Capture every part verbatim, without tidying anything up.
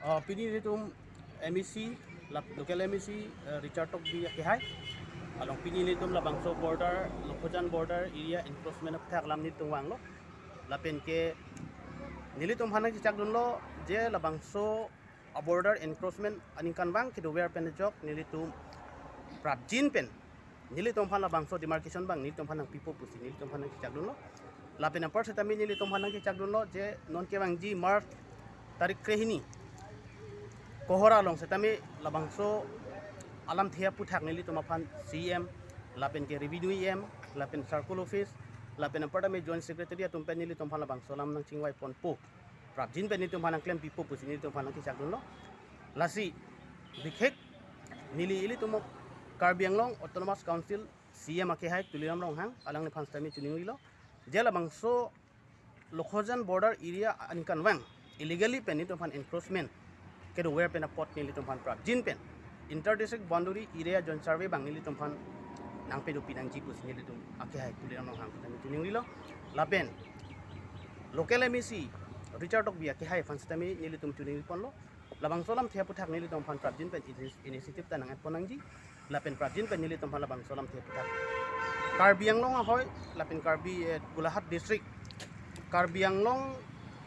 Uh, pini nelitum M A C, lap-, local M A C, uh, Richard Tokbi akehai along pini nelitum labangso border, Lokhojan border area encroachment aputhak alam nelitum vanglo. Lapen ke nelitum aphan nangchechakdunlo je labangso a border encroachment aningkanvang kedover pen ajok nelitum prapjin pen nelitum aphan labangso demarcation abang nelitum aphan nangpipo pusi nelitum aphan nangchechakdunlo. Lapen anpar setame nelitum aphan nangchechakdunlo je non kevangji March tarik krehini Kohora along setame labangso alamthe aputhak nelitum aphan C M, lapen ke revenue E M, lapen circle office, lapen anpar tame joint secretary atum pen nelitum aphan labangso alam nangchingvai ponpo, prapjin pen nelitum aphan nangklempipo pusi nelitum aphan nangchechakdunlo. Lasi bikhek neli ilitum Karbi Anglong Autonomous Council C M akehai Tuliram Ronghang alangliphan setame choningrilo je labangso Lokhojan border area aningkanvang illegally pen nelitum aphan encroachment kedover pen apot nelitum aphan prapjin pen inter district boundary area joint survey abang nelitum aphan nangpedopi nangji pusi nelitum akehai Tuliram Ronghang setame choningrilo. Lapen local M A C Richard Tokbi akehai aphan setame nelitum choningri ponlo. Labangso alamthe aputhak nelitum aphan prapjin pen ini-, initiative ta nang-etpon nangji. Lapen prapjin pen nelitum aphan labangso alamthe aputhak Karbi Anglong ahoi, lapen Karbi, eh, Golaghat district, Karbi Anglong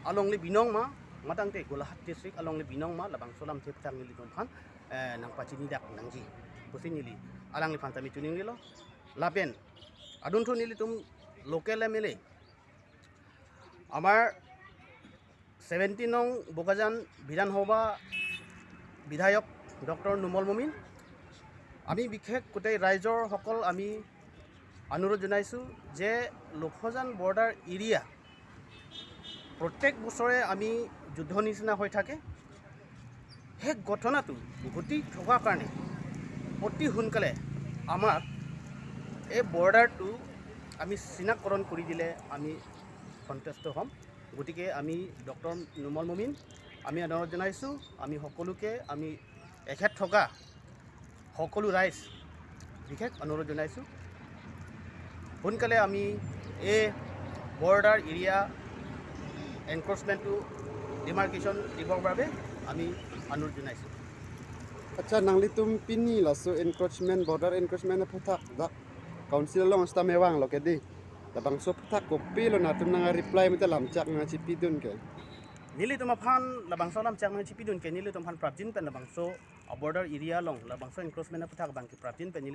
alongle binong ma, matangte Golaghat district alongle binong ma, labangso alamthe aputhak nelitum aphan, eh, nangpachinidak nangji pusi neli alangliphan setame choningrilo. Lapen adunthu nelitum local M L A, আমাৰ ছেভেণ্টিন নং বোকাজান বিধানসভা বিধায়ক ডক্টৰ নুমল মমিন, আমি বিশেষ গোটেই ৰাইজৰ সকল আমি অনুৰোধ জনাইছোঁ যে লোকসজান বৰ্ডাৰ এৰিয়া প্ৰত্যেক বছৰে আমি যুদ্ধ নিচিনা হৈ থাকে। সেই ঘটনাটো ঘটি থকাৰ কাৰণে অতি সোনকালে আমাক এই বৰ্ডাৰটো আমি চিনাক্তকৰণ কৰি দিলে আমি সন্তুষ্ট হ'ম। গতিকে আমি ডক্টৰ নুমল মমিন আমি অনুৰোধ জনাইছোঁ, আমি সকলোকে, আমি এখেত থকা সকলো ৰাইজ বিশেষ অনুৰোধ জনাইছোঁ, সোনকালে আমি এই বৰ্ডাৰ এৰিয়া এনক্ৰ'চমেণ্টটো ডিমাৰ্কেশ্যন দিবৰ বাবে আমি অনুৰোধ জনাইছোঁ। Accha, nanglitum pini laso encroachment, border encroachment aphuthak dak council along sitame vanglo ke dei. Labangso aphuthak kopilo nangtum nang reply mate lamchak nangchipidun ke? Nelitum aphan labangso lamchak nangchipidun ke, nelitum aphan prapjin pen labangso a border area along labangso encroachment aphuthak abang ke prapjin pen neli